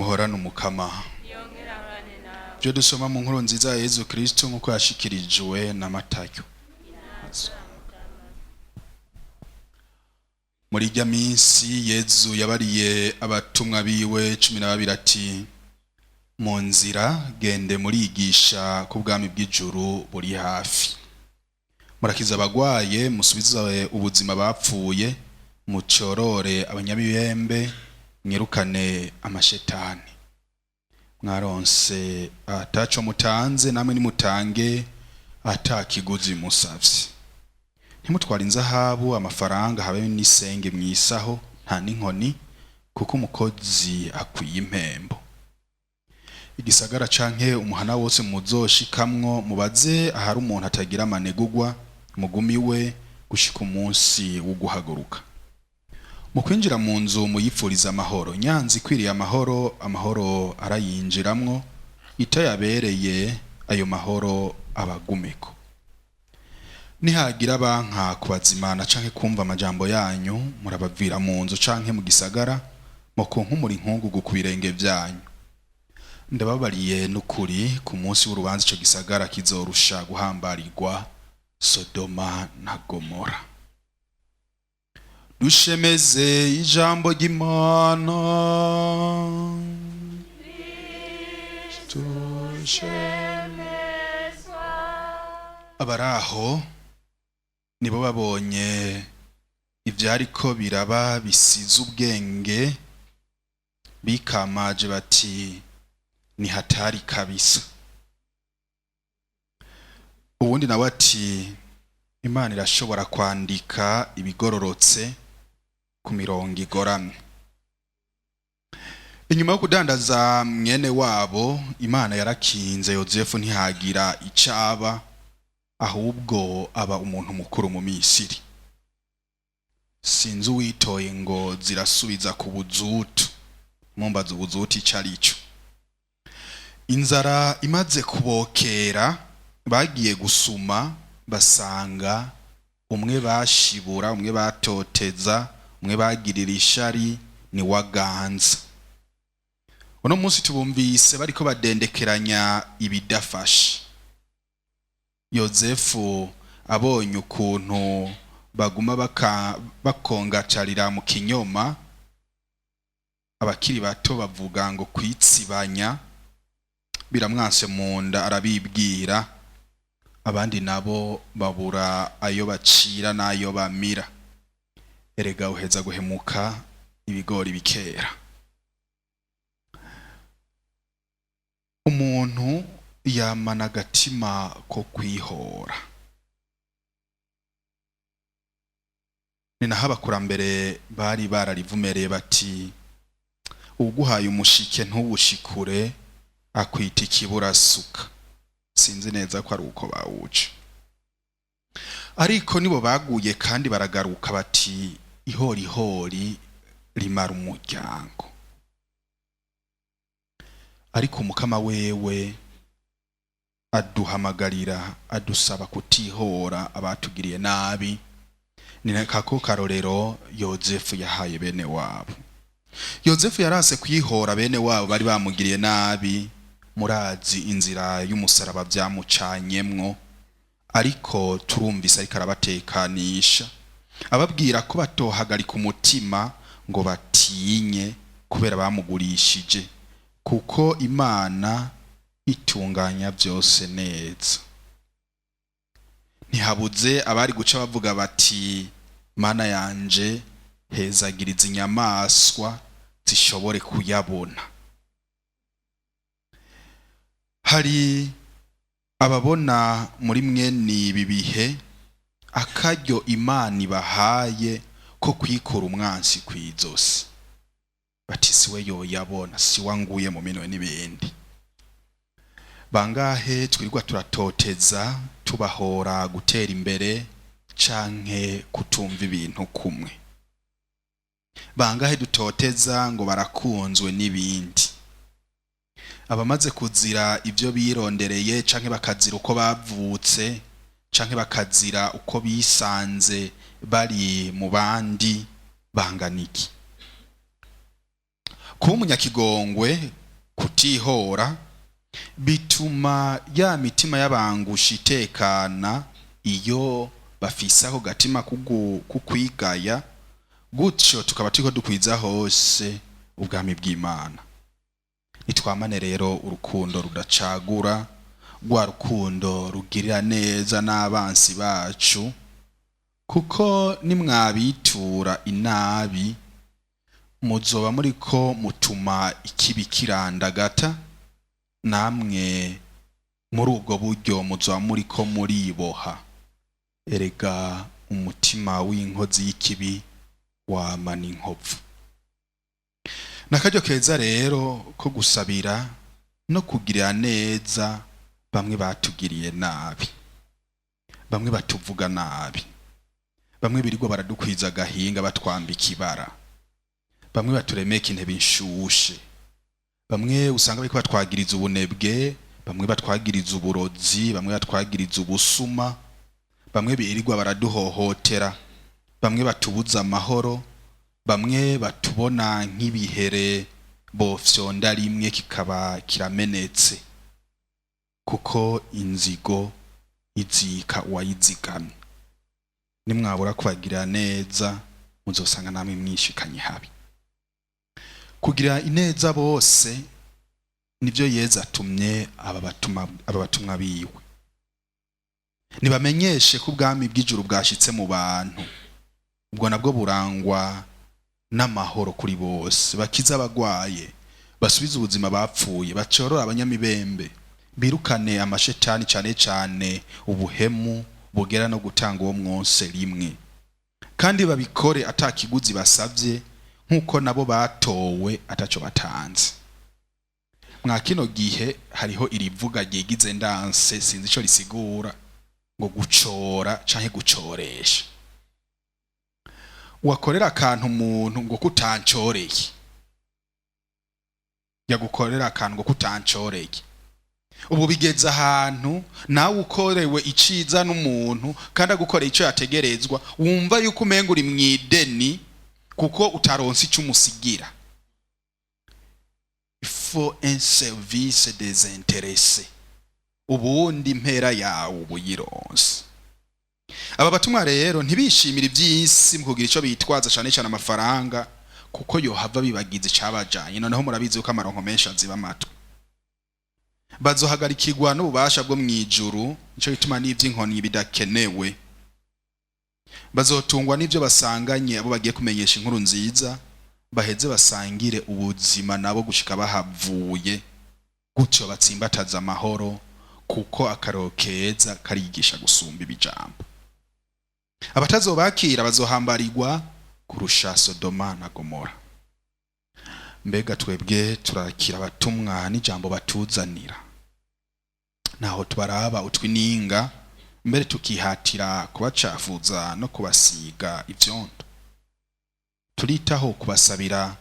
Muhorane Umukama. Yongera ahorane nawe. Ibyo dusoma mu nkuru nziza ya Yezu Kristo nk'uko yashikirijwe na Matayo. Muri irya minsi Yezu yabariye abatumwa biwe 12 ati: mu nzira gende murigisha ko ubwami bw'ijuru buri hafi. Murakiza abagwaye, musubize ubuzima bapfuye, mucorore abanyabibembe, mwirukane amashetani. Mwaronse ataco mutanze, namwe nimutange atakiguzi musavye. Ntimutware inzahabu, amafaranga, habe n'isenge mwisaho, nta n'inkoni, kuko umukozi akwiye impembo. Igisagara canke umuhana wose muzoshikamwo, mubaze ahari umuntu atagira amanegugwa, mugumiwe gushika umunsi wo guhaguruka. Mu kwinjira mu nzu muyipfuriza amahoro. Nyanza ikwiriye amahoro, amahoro arayinjiramwo, itayabereye ayo mahoro abagumeko. Nihagira banka kubazimana canke kumva amajambo yanyu, murabavira mu nzu canke mu gisagara, mukunkumura inkungugu ku birenge vyanyu. Ndababariye n'ukuri, ku munsi w'urubanza ico gisagara kizorusha guhambarirwa Sodoma na Gomora. Dushemeze ijambo ry'Imana. Abaraho nibo babonye ivyariko biraba bisize ubwenge, bikamaje bati: ni hatari kabisa. Uwundi nawe ati: Imana irashobora kwandika ibigororotse ku mirongo igoramye. Inyuma yo kudandaza mwene wabo, Imana yarakinze Yozefu ntihagira icaba, ahubwo aba umuntu mukuru mu Misiri. Sinzi uwitoye ngo zirasubiza ku buzutu, mumbaza ubuzutu ico arico. Inzara imaze kubokera, bagiye gusuma basanga umwe bashibura, umwe batoteza, umwe bagirira ishari ni waganza. Uno munsi tubumvise bariko badendekeranya ibidafashe. Yozefu abonye ukuntu baguma bakongacarira mu kinyoma, abakiri bato bavuga ngo kwitsibanya, biramwanse mu nda arabibwira. Abandi nabo babura ayo bacira n'ayo bamira. Erega uheza guhemuka ibigori bikera. Umuntu yamana agatima ko kwihora. Ni naho abakurambere bari bararivumereye bati: uguhaye umushike ntuwushikure akwita ikiburasuka. Sinzi neza ko ari uko bawuca, ariko nibo baguye kandi baragaruka bati: ihorihori rimara umuryango. Ariko Umukama wewe aduhamagarira, adusaba kutihora abatugiriye nabi. Ni kako karorero Yozefu yahaye bene wabo. Yozefu yarase kwihora bene wabo bari bamugiriye nabi. Murazi inzira y'umusaraba byamucanyemwo, ariko turumvise ariko arabatekanisha, ababwira ko batohagarika umutima ngo batinye kubera bamugurishije, kuko Imana itunganya byose neza. Ntihabuze abari guca bavuga bati: Mana yanje, hezagiriza inyamaswa zishobore kuyabona. Hari ababona muri mwene ibi bihe akaryo Imana ibahaye ko kwikura umwansi kw'izosi, bati: siwe yoyabona, siwe anguye mu minwe n'ibindi. Bangahe twirirwa turatoteza tubahora gutera imbere canke kutumva ibintu kumwe? Bangahe dutoteza ngo barakunzwe n'ibindi? Abamaze kuzira ibyo birondereye canke bakazira uko bavutse canke bakazira uko bisanze bari mu bandi, bangana iki? Kuba umunyakigongwe, kutihora, bituma ya mitima y'abangusha itekana iyo bafise ako gatima kukwigaya. Gutyo tukaba turiko dukwiza hose ubwami bw'Imana. Nitwamane rero urukundo rudacagura, rwa rukundo rugirira neza n'abansi bacu, kuko nimwabitura inabi muzoba muriko mutuma ikibi kirandagata, namwe muri ubwo buryo muzoba muriko muriboha. Erega umutima w'inkozi y'ikibi wamana inkovu. Nakaryo keza rero ko gusabira no kugirira neza bamwe batugiriye nabi, bamwe batuvuga nabi, bamwe birirwa baradukwiza agahinga batwambika ibara, bamwe baturemeka intebe inshushe, bamwe usanga bariko batwagiriza ubunebwe, bamwe batwagiriza uburozi, bamwe batwagiriza ubusuma, bamwe birirwa baraduhohotera, bamwe batubuza amahoro, bamwe batubona nk'ibihere bofyonda rimwe kikaba kiramenetse, kuko inzigo izika uwayizigamye. Nimwabura kubagirira neza muzosanga namwe mwishikanye habi. Kugira ineza bose nivyo Yezu atumye aba batumwa biwe. Nibamenyeshe ko ubwami bw'ijuru bwashitse mu bantu, ubwo nabwo burangwa n'amahoro kuri bose. Bakize abagwaye, basubize ubuzima bapfuye, bacorora abanyamibembe, birukane amashetani, cane cane ubuhemu bugera no gutanga uwo mwonse rimwe, kandi babikore atakiguzi basavye, nk'uko nabo batowe ataco batanze. Mwa kino gihe hariho irivuga ryigize ndanse, sinzi ico risigura, ngo gucora canke gucoresha. Wakorera akantu umuntu ngo kutancoreye, yagukorera akantu ngo kutancoreye. Ubu bigeze ahantu nawe ukorewe iciza n'umuntu kandi agukoreye ico yategerezwa, wumva yuko umenga uri mw'ideni kuko utaronse ico umusigira. Il faut un service désintéressé, ubundi impera yawe uba uyironse. Aba batumwa rero ntibishimira iby'isi mu kugira ico bitwaza, cane cane amafaranga, kuko yohava bibagiza icabajanye. Noneho murabizi yuko amaronko menshi aziba amatwi. Bazohagarikirwa n'ububasha bwo mw'ijuru, nico gituma n'ivy'inkoni bidakenewe. Bazotungwa n'ivyo basanganye abo bagiye kumenyesha inkuru nziza, baheze basangire ubuzima nabo gushika bahavuye, gutyo batsimbataza amahoro, kuko akaroro keza karigisha gusumba ibijambo. Abatazobakira bazohambarirwa kurusha Sodoma na Gomora. Mbega twebwe turakira abatumwa n'ijambo batuzanira, naho tubaraba utwininga, mbere tukihatira kubacafuza no kubasiga ivyondo? Turitaho kubasabira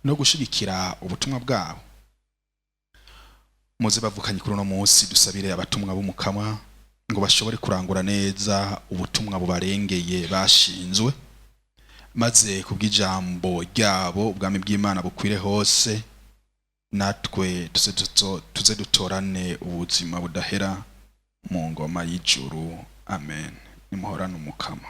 no gushigikira ubutumwa bwabo? Muze bavukanye, kuri uno munsi dusabire abatumwa b'Umukama ngo bashobore kurangura neza ubutumwa bubarengeye bashinzwe, maze kubw'ijambo ryabo ubwami bw'Imana bukwire hose, natwe tuze dutorane ubuzima budahera mu ngoma y'ijuru. Amen. Nimuhorane Umukama.